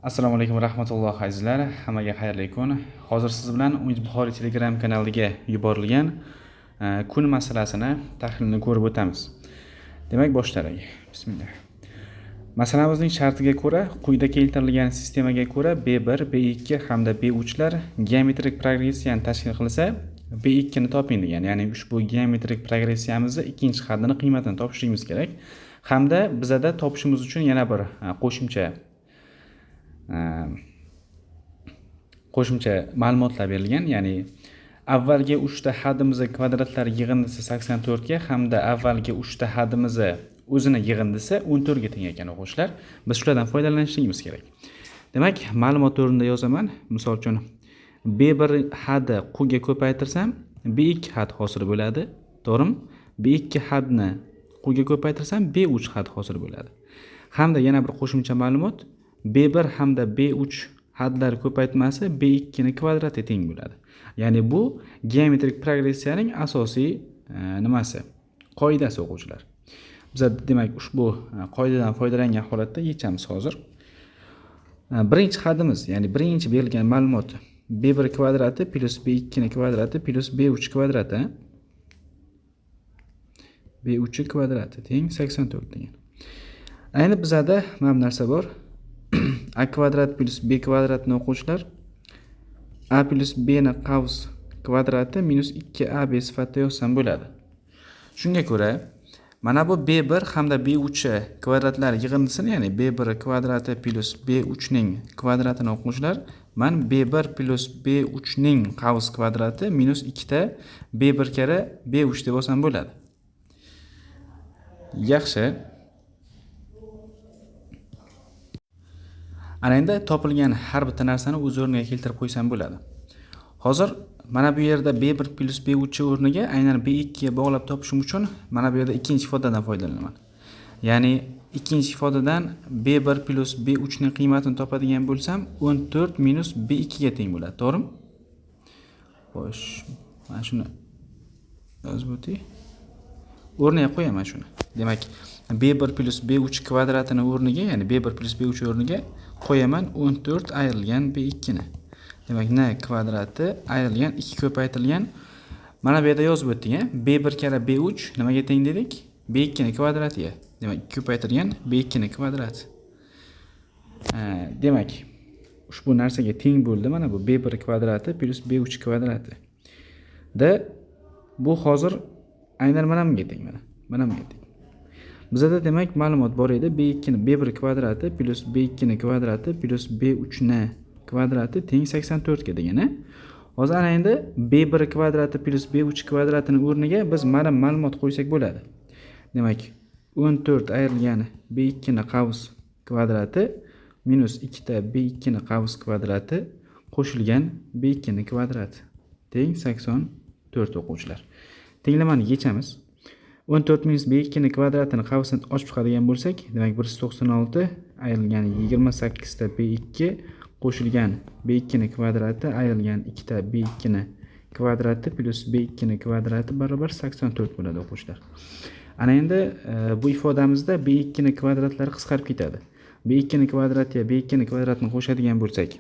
Assalomu alaykum va rahmatulloh, azizlar. Hammaga xayrli kun. Hozir siz bilan Umid Buxoriy Telegram kanaliga yuborilgan kun masalasini tahlilini ko'rib o'tamiz. Demak, boshladik. Bismillah. Masalamizning shartiga ko'ra, quyida keltirilgan sistemaga ko'ra B1, B2 hamda B3 lar geometrik progressiyani tashkil qilsa, B2 ni toping degan. Ya'ni ushbu geometrik progressiyamizni ikkinchi haddini qiymatini topishimiz kerak. Hamda bizada topishimiz uchun yana bir qo'shimcha ma'lumotlar berilgan. Ya'ni avvalgi 3 ta haddimizni kvadratlar yig'indisi 84 ga hamda avvalgi 3 ta haddimizni o'zini yig'indisi 14 ga teng ekan, o'quvchilar. Biz shulardan foydalanishimiz kerak. Demak, ma'lumot o'rnida yozaman. Misol uchun B1 haddi Q ga ko'paytirsam B2 had hosil bo'ladi. To'g'rimi? B2 haddni Q ga ko'paytirsam B3 had hosil bo'ladi. Hamda yana bir qo'shimcha ma'lumot, B1 hamda B3 hadlar ko'paytmasi B2 ni kvadratiga teng bo'ladi. Ya'ni bu geometrik progressiyaning asosiy nimasi? Qoidasi, o'quvchilar. Biz demak ushbu qoidadan foydalangan holatda yechamiz hozir. Birinchi haddimiz, ya'ni birinchi berilgan ma'lumot B1 kvadrati plyus B2 ni kvadrati plyus B3 kvadrati. B3 kvadrati teng 84 degan. Endi bizada mana bu narsa bor. A kvadrat plyus B kvadratni, o'quvchilar, A plyus B ni qavs kvadrati minus 2AB sifatida yozsam bo'ladi. Shunga ko'ra mana bu B1 hamda B3 kvadratlar yig'indisini, ya'ni B1 kvadrati plyus B3 ning kvadratini, o'quvchilar, man B1 plyus B3 ning qavs kvadrati minus 2 ta B1 karra B3 deb olsam bo'ladi. Yaxshi. Ana endi topilgan har bitta narsani o'z o'rniga keltirib qo'ysam bo'ladi. Hozir mana bu yerda B1 plyus B3 o'rniga aynan B2 ga bog'lab topishim uchun mana bu yerda ikkinchi ifodadan foydalanaman. Ya'ni ikkinchi ifodadan B1 plyus B3 ning qiymatini topadigan bo'lsam 14 minus B2 ga teng bo'ladi, to'g'rimi? Xo'sh, mana shuni yozib o'tay. O'rniga qo'yaman shuni. Demak, B1 plyus B3 kvadratini o'rniga, ya'ni B1 plyus B3 o'rniga qo'yaman 14 ayrilgan B2 ni. Demak, n kvadrati ayrilgan 2 ko'paytirilgan. Mana bu yerda yozib o'tdik, a? B1 karra B3 nimaga teng dedik? B2 ni kvadratiga. Demak, 2 ko'paytirilgan B2 ni kvadrati. Demak, ushbu narsaga teng bo'ldi mana bu B1 kvadrati plyus B3 kvadrati. Da bu hozir aynan mana bunga teng, mana. Mana bunga teng. Bizada demak ma'lumot bor edi. B2 ni B1 kvadrati plyus B2 ni kvadrati plyus B3 ni kvadrati teng 84 ga degan, a? Hozir ana endi B1 kvadrati plyus B3 kvadratini o'rniga biz mana ma'lumot qo'ysak bo'ladi. Demak, 14 ayrilgan B2 ni qavs kvadrati minus 2 ta B2 ni qavs kvadrati qo'shilgan B2 ni kvadrati teng 84, o'quvchilar. Tenglamani yechamiz. 14 minus B2 ni kvadratini qavsini ochib chiqadigan bo'lsak, demak 196 ayrilgan 28 ta B2 qo'shilgan B2 ni kvadrati ayrilgan 2 ta B2 ni kvadrati plyus B2 ni kvadrati barobar 84 bo'ladi, o'quvchilar. Ana endi bu ifodamizda B2 ni kvadratlari qisqarib ketadi. B2 ni kvadratiga B2 ni kvadratini qo'shadigan bo'lsak,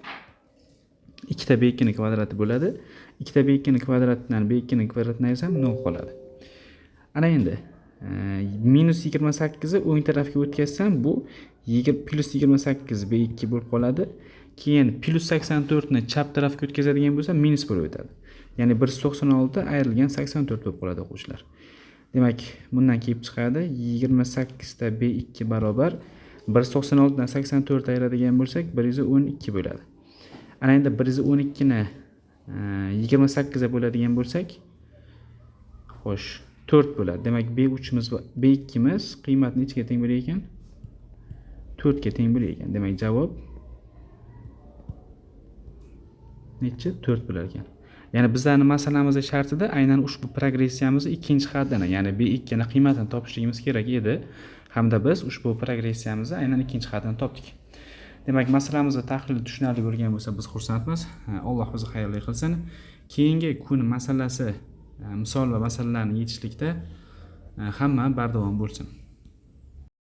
2 ta B2 ni kvadrati bo'ladi. 2 ta B2 ni kvadratidan B2 ni kvadratini ayirsam 0 qoladi. Ana endi minus 28 ni o'ng tarafga o'tkazsam, bu plyus 28 B2 bo'lib qoladi. Keyin plyus 84 ni chap tarafga o'tkazadigan bo'lsam, minus bo'lib o'tadi. Ya'ni 196 ayrilgan 84 bo'lib qoladi, o'quvchilar. Demak, bundan kelib chiqadi 28 ta B2 barobar 196 dan 84 ayiradigan bo'lsak, 112 bo'ladi. Ana endi 112 ni 28 ga bo'ladigan bo'lsak, xo'sh, 4 bo'ladi. Demak, B3imiz va B2imiz qiymati nechaga teng bo'lar ekan? 4 ga teng bo'lar ekan. Demak, javob necha? 4 bo'lar ekan. Ya'ni bizlarning masalamizning shartida aynan ushbu progressiyamizni ikkinchi haddini, ya'ni B2 ni qiymatini topishligimiz kerak edi. Hamda biz ushbu progressiyamizni aynan ikkinchi haddini topdik. Demak, masalamizni tahlili tushunarli bo'lgan bo'lsa, biz xursandmiz. Alloh o'zi xayrli qilsin. Keyingi kun masalasi, misol va masalalarni yechishlikda hamma bardavom bo'lsin.